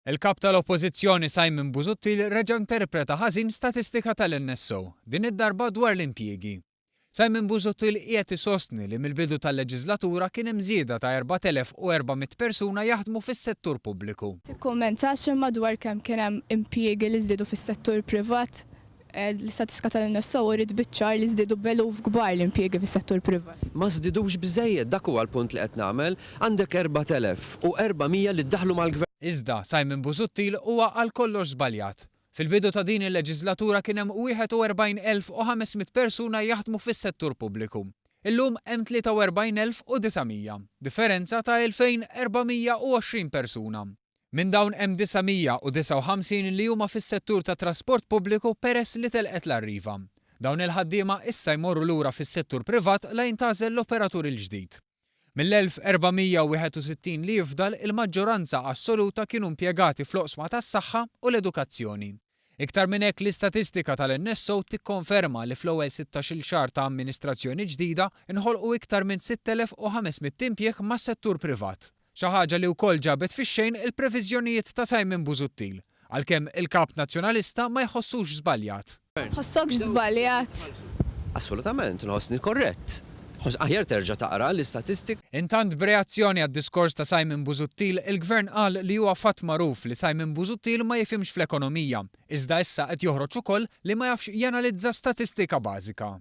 Il-Kap tal-Oppożizzjoni Simon Busuttil reġa' interpreta ħażin statistika tal-NSO, din id-darba dwar l-impjiegi. Simon Busuttil qiegħed isostni li mill-bidu tal-leġiżlatura kien hemm żieda ta' 4,400 persuna jaħdmu fis-settur pubbliku. Tikkummentax imma dwar kemm kien hemm impjiegi li żdiedu fis-settur privat? L-istatistika tal-NSO uriet biċ-ċar li żdiedu b'eluf kbar l-impjiegi fis-settur privat. Ma żdidux biżżejjed, dak huwa l-punt li qed nagħmel. Għandek 4,400 li ddaħħlu mal-Gvern. Iżda, Simon Busuttil huwa għal kollox żbaljat. Fil-bidu ta' din il-leġiżlatura kien hemm 41,500 persuna jaħdmu fis-settur pubbliku. Illum hemm 43,900, differenza ta' 2,420 persuna. Minn dawn hemm 959 li huma fis-settur tat-trasport pubbliku peress li telqet l-Arriva. Dawn il-ħaddiema issa jmorru lura fis-settur privat la jintgħażel l-operatur il-ġdid. Mill-1,461 li jifdal, il-maġġoranza assoluta kienu impjegati fl-oqsma tas-saħħa u l-edukazzjoni. Iktar minn hekk l-istatistika tal-NSO tikkonferma li fl-ewwel sittax-il xahar ta' amministrazzjoni ġdida nħolqu iktar minn 6,500 impjieg mas-settur privat. Xi ħaġa li wkoll ġabet fix-xejn il-previżjonijiet ta' Simon Busuttil, għalkemm il-Kap Nazzjonalista ma jħossux żbaljat. Ma tħossokx żbaljat? Assolutament, nħossni korrett. Aħjar terġa' taqra l-istatistika. Intant b'reazzjoni għad-diskors ta' Simon Busuttil, il-Gvern qal li huwa fatt magħruf li Simon Busuttil ma jifhimx fl-ekonomija, iżda issa qed joħroġ ukoll li ma jafx janalizza statistika bażika.